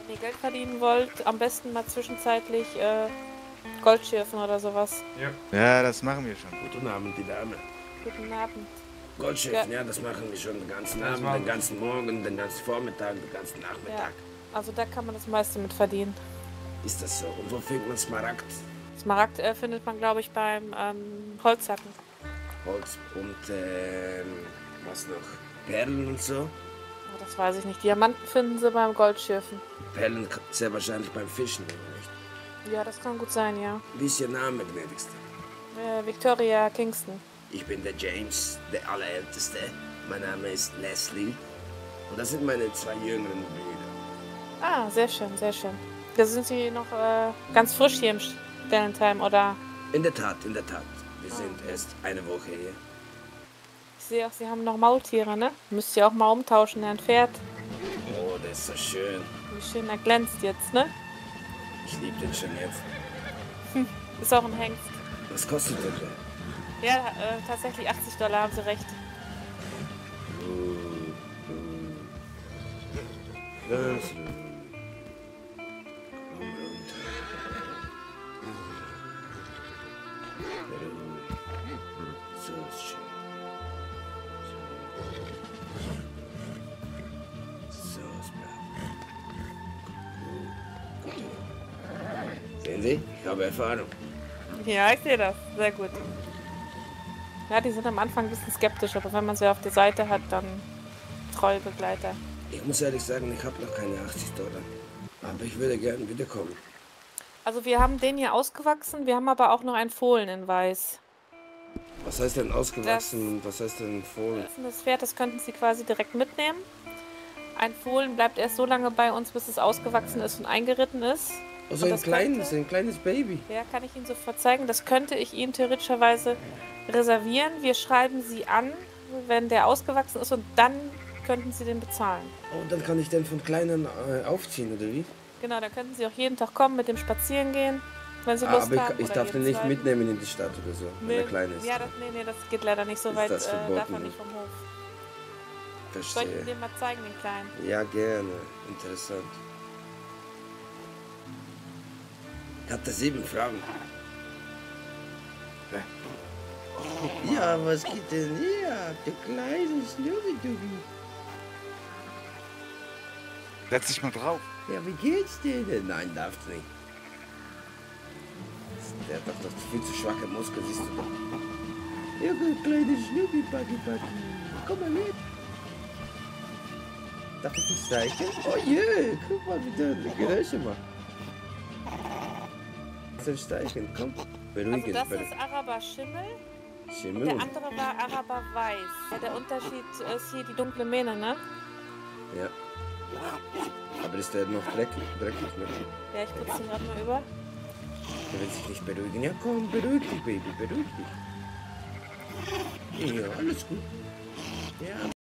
Wenn ihr Geld verdienen wollt, am besten mal zwischenzeitlich Gold schürfen oder sowas. Ja. Ja, das machen wir schon. Guten Abend, die Dame. Guten Abend. Goldschürfen, ja, das machen wir schon den ganzen Abend, den ganzen Morgen, den ganzen Vormittag, den ganzen Nachmittag. Ja, also da kann man das meiste mit verdienen. Ist das so? Und wo findet man Smaragd? Smaragd findet man, glaube ich, beim Holzhacken. Holz und was noch? Perlen und so? Oh, das weiß ich nicht. Diamanten finden sie beim Goldschürfen. Perlen sehr wahrscheinlich beim Fischen, nicht? Ja, das kann gut sein, ja. Wie ist Ihr Name, gnädigste? Victoria Kingston. Ich bin der James, der Allerälteste. Mein Name ist Leslie. Und das sind meine 2 jüngeren Brüder. Ah, sehr schön, sehr schön. Da sind Sie noch ganz frisch hier im Stellentheim, oder? In der Tat, in der Tat. Wir sind erst eine Woche hier. Ich sehe auch, Sie haben noch Maultiere, ne? Müsst ihr auch mal umtauschen, ein Pferd. Oh, der ist so schön. Wie schön er glänzt jetzt, ne? Ich liebe den schon jetzt. Ist auch ein Hengst. Was kostet der? Ja, tatsächlich $80, haben Sie recht. Das. So ist schön. So ist brav. Sehen Sie, ich habe Erfahrung. Ja, ich sehe das. Sehr gut. Ja, die sind am Anfang ein bisschen skeptisch, aber wenn man sie auf der Seite hat, dann treue Begleiter. Ich muss ehrlich sagen, ich habe noch keine $80. Aber ich würde gerne wiederkommen. Also wir haben den hier ausgewachsen, wir haben aber auch noch einen Fohlen in Weiß. Was heißt denn ausgewachsen und was heißt denn Fohlen? Das ist das Pferd, das könnten Sie quasi direkt mitnehmen. Ein Fohlen bleibt erst so lange bei uns, bis es ausgewachsen ist und eingeritten ist. Also Und ein das kleines Baby. Ja, kann ich Ihnen sofort zeigen. Das könnte ich Ihnen theoretischerweise reservieren. Wir schreiben Sie an, wenn der ausgewachsen ist, und dann könnten Sie den bezahlen. Oh, dann kann ich den von kleinen aufziehen, oder wie? Genau, da könnten Sie auch jeden Tag kommen, mit dem spazieren gehen, wenn Sie Lust Aber haben. ich oder darf den jeden nicht zweiten. mitnehmen in die Stadt oder so, wenn er klein ist. Ja, nee, das geht leider nicht so Ist weit. das verboten? Darf man nicht vom Hof. Soll ich Verstehe. Ihnen den mal zeigen, den Kleinen? Ja, gerne. Interessant. Ich hatte 7 Fragen. Ja, was geht denn hier? Du kleines Schnurri-Dubi. Setz dich mal drauf. Ja, wie geht's dir denn? Nein, darfst nicht. Der hat doch viel zu schwache Muskeln, siehst du doch. Ja, du kleines Schnurri-Buggy-Buggy. Komm mal mit. Darf ich dich zeigen? Oh je, guck mal, wie der die Geräusche macht. Zum Steigen, komm. Beruhigend. Also das ist Araber Schimmel. Schimmel. Der andere war Araber Weiß. Ja, der Unterschied ist hier die dunkle Mähne, ne? Ja. Aber ist der noch dreckig, ne? Ja, ich putze ihn gerade mal über. Der will sich nicht beruhigen. Ja, komm, beruhig dich, Baby, beruhig dich. Ja, alles gut. Ja.